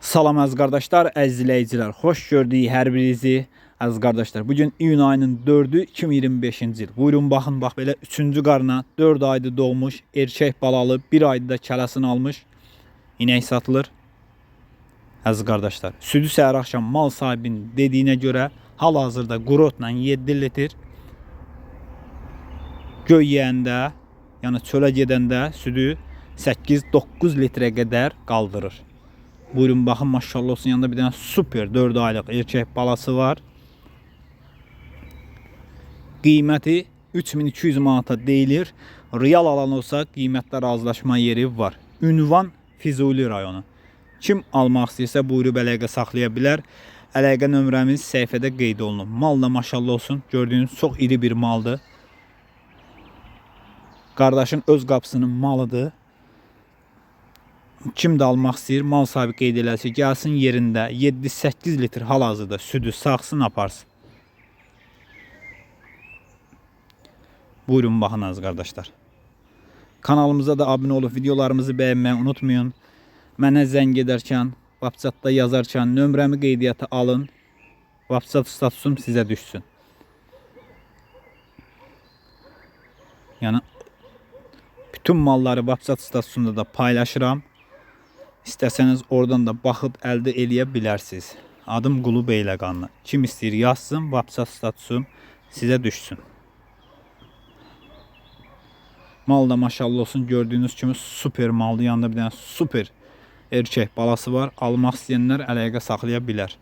Salam əziz qardaşlar, əziz izləyicilər. Xoş gördük hər birinizi. Əziz qardaşlar, bugün iyun ayının 4-ü 2025-ci il. Buyurun baxın, bax belə 3-cü qarına 4 ayda doğmuş, erkək balalı, 1 ayda da kələsini almış inək satılır. Əziz qardaşlar, südü səhər axşam mal sahibinin dediyinə görə hal-hazırda qurotla 7 litr, göy yeyəndə, yəni çölə gedəndə südü 8-9 litrə qədər qaldırır. Buyurun baxın, maşallah olsun, yanında bir dənə super 4 aylıq erkək balası var. Qiyməti 3200 manata deyilir. Real alan olsa qiymətdə razılaşma yeri var. Ünvan Füzuli rayonu. Kim almaq istəyirsə buyurub əlaqə saxlaya bilər. Əlaqə nömrəmiz səhifədə qeyd olunub. Mal da maşallah olsun. Gördüyünüz çox iri bir maldır. Qardaşın öz qapısının malıdır. Kim də almaq istəyir, mal sahibi qeyd eləsin, gəlsin yerində 7-8 litr hal-hazırda südü sağsın, aparsın. Buyurun baxın əziz qardaşlar. Kanalımıza da abunə olub videolarımızı bəyənməyi unutmayın. Mənə zəng edərkən, WhatsApp-da yazarkən nömrəmi qeydiyyata alın. WhatsApp statusum sizə düşsün. Yəni bütün malları WhatsApp statusunda da paylaşıram. İstəsəniz oradan da baxıb əldə eləyə bilərsiniz. Adım Qulu Beyləqanlı. Kim istəyir yazsın, WhatsApp statusum sizə düşsün. Mal da maşallah olsun, gördüyünüz kimi super maldır. Yanında bir dənə super erkək balası var. Almaq istəyənlər əlaqə saxlaya bilər.